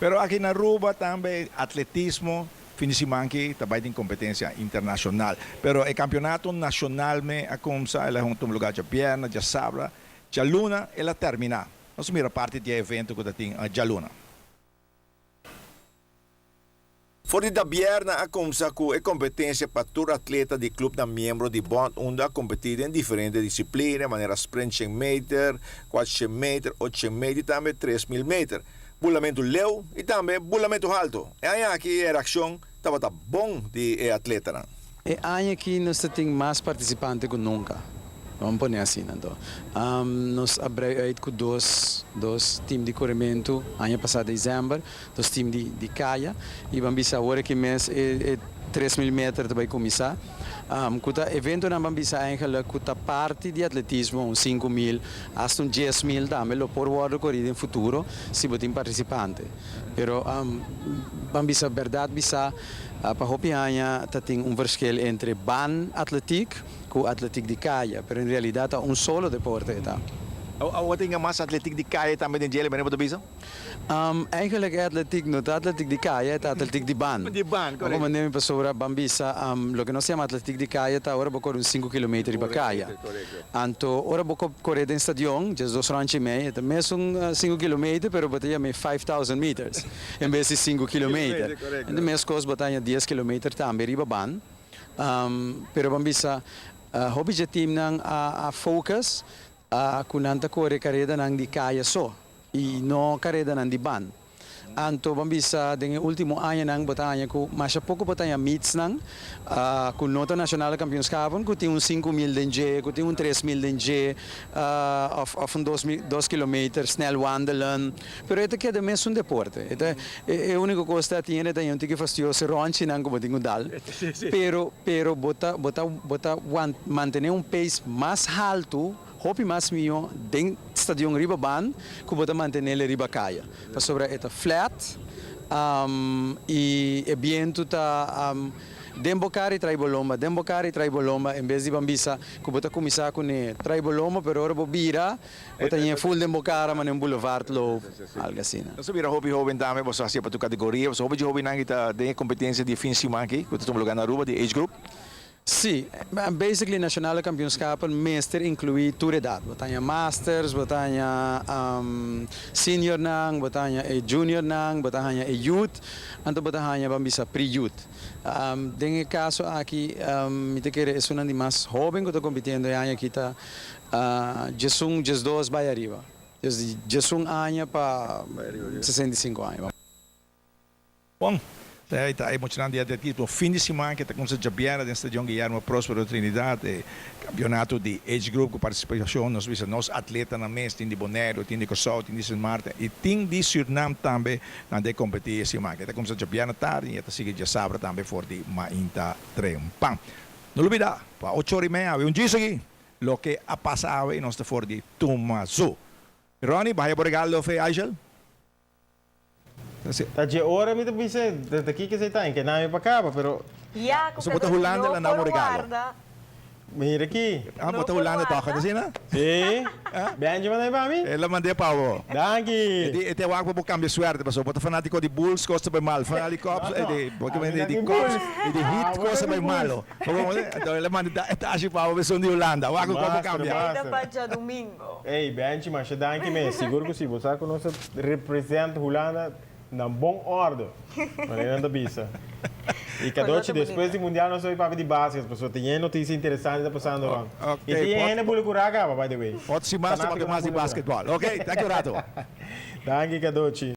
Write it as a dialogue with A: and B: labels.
A: Pero aki na Aruba tambe atletismo fin di siman aki ta bay den competencia internacional. Pero e campeonato nacional me a cumsa, el a tuma lugar djabièrnè, djasabra, djaluna el a termina. Nos mira parti di e evento cu ta tin djaluna. For di djabièrnè a cumsa cu e competencia pa tur atleta di clubnan miembro di bond unda a competi den diferente disciplina manera sprint shen meter, cuatshen meter, otshen meter y tambe 3000 meter, bulamento leu y tambe bulamento halto. E aña aki e reaccion tabata bon di e atletanan.
B: E aña aki nos ta tin mas participante cu nunca. Ban pone asina anto. Nos a brei uit cu dos dos team di corementu aña pasa december. Dos team di di kaya y ban bisa awor aki mes e e 3000 meter ta bay cuminsa cu ta eventonan ban bisa eigenlijk cu ta parti di atletismo un 5000 hasta un 10,000 tambe lo por wordo cori den futuro si bo tin participante pero ban bisa berdad bisa pa hopi aña ta tin un verschil entre ban atletiek cu atletiek di kaya pero en realidad ta un solo deporte e ta.
A: Awor tin mas atletiek di kaya tambe den djele manera bo ta bisa?
B: Eigenlijk e atletiek no ta atletiek di kaya, e ta atletiek di ban.
A: Di ban,
B: korekto. Bo manda mi pasobra ban bisa loke nos yama atletiek di kaya ta ora bo kore un sinku kilometer riba kaya. Anto ora bo kore den stadion, 12 ròntje i mei, e ta mesun sinku kilometer pero bo ta yama e 5000 meters en bes di sinku kilometer. Anto meskos bo ta haña dies kilometer tambe riba ban. Pero ban bisa hopi dje teamnan a focus ku nan ta kore karedanan di kaya so. I no karedanan di ban. Anto ban bisa den e ultimo añanan bo ta haña ku masha poko bo ta haña meetsnan ku no ta nacionale kampioenskapen ku tin un 5000 den dje, ku tin un 3000 den dje òf òf un dos mil dos kilometer snel wandelen. Pero e ta keda mesun deporte. E ta e uniko kos ta tin e ta haña un tiki fastioso e rònchinan ku bo tin ku dal. Pero pero bo ta bo ta bo ta mantene un pace mas haltu. Hopi mas mihó den stadion riba baan ku bo ta mantenel riba kaya, pasobra e ta flat i e bientu ta den bo kara i trai bo lomba, den bo kara i trai bo lomba, en bes di ban bisa ku bo ta kuminsá kuné trai bo lomba, pero ora bo bira bo ta ñe ful den bo kara manera un boulevard loop, algu asina.
A: Nos a bira hopi hoben tambe, boso hasié pa tur kategoria, pasobra hopi dje hobennan ki ta den e kompetensia di e fin siman aki ku ta tuma lugá na Aruba di age group.
B: Sí, basically nacionale kampioenschappen mester inclui tur edad. Bo ta haña masters, bo ta haña seniornan, bo ta haña e juniornan, bo ta haña e youth, anto bo ta haña ban bisa pre-youth. Den e caso aki mi ta kere esunnan di mas hoben cu ta compitiendo e aña aki ta 11, 12 bay ariba. Dus di 11 aña pa 65 aña.
A: Bon, ta ta e muchanan di atletismo fin di siman ke ta kumsa djabièrnè den Stadion Guillermo Prospero Trinidad e kampionato di age group ku partisipashon nos bisa nos atletanan mes tin di Boneiru, tin di Kòrsou, tin di Sint Maarten i tin di Sürnam tambe nan ta e kompetí e siman ke ta kumsa djabièrnè tardi i e ta sigui djasabra tambe for di mainta trempan. No lubida pa ocho ora i mei awe un djis aki loke a pasa awe i nos ta for di Tumazu. Ronnie, bahaya bo regalo fe Aishel?
C: Ta dje ora mi ta bisa desde ki kesey ta enke nami pa kaba pero.
D: Ya ku
A: Bo ta Hulanda
D: no
A: la na
D: por
A: un regalo.
D: warda.
C: Mira ki.
A: Ah, bo
D: No
A: ta
D: por
A: Hulanda
D: warda.
A: toch, asina?
C: Si. Benji manda pa mi.
A: El a mand'é pa bo.
C: Danki.
A: E di e te wak pa bo kambia suerte pasobra bo ta fanatiko di Bulls kos ta bai mal, fanatiko di Cubs e di bo ke mende di Cubs e di Heat kos ta bai malo. Bo komprende? Anto el a manda e tashi pa bo esun di Hulanda. Wak ku kon bo
C: Master,
A: kambia.
D: Ei ta
C: master.
D: pa djadumingo.
C: Ey Benchi masha danki mes, sigur ku si, bo sa ku nos ta represent Hulanda na bon orde, manera nan ta bisa. I Kadochi despues di mundial nos ta bai papia di basket, pasobra tin yen notisia interesante ta pasando rond. I tin yen hende bula kura kaba by the way.
A: Otro siman nos ta papia mas di basketball. Ok, danki un rato.
C: Danki Kadochi.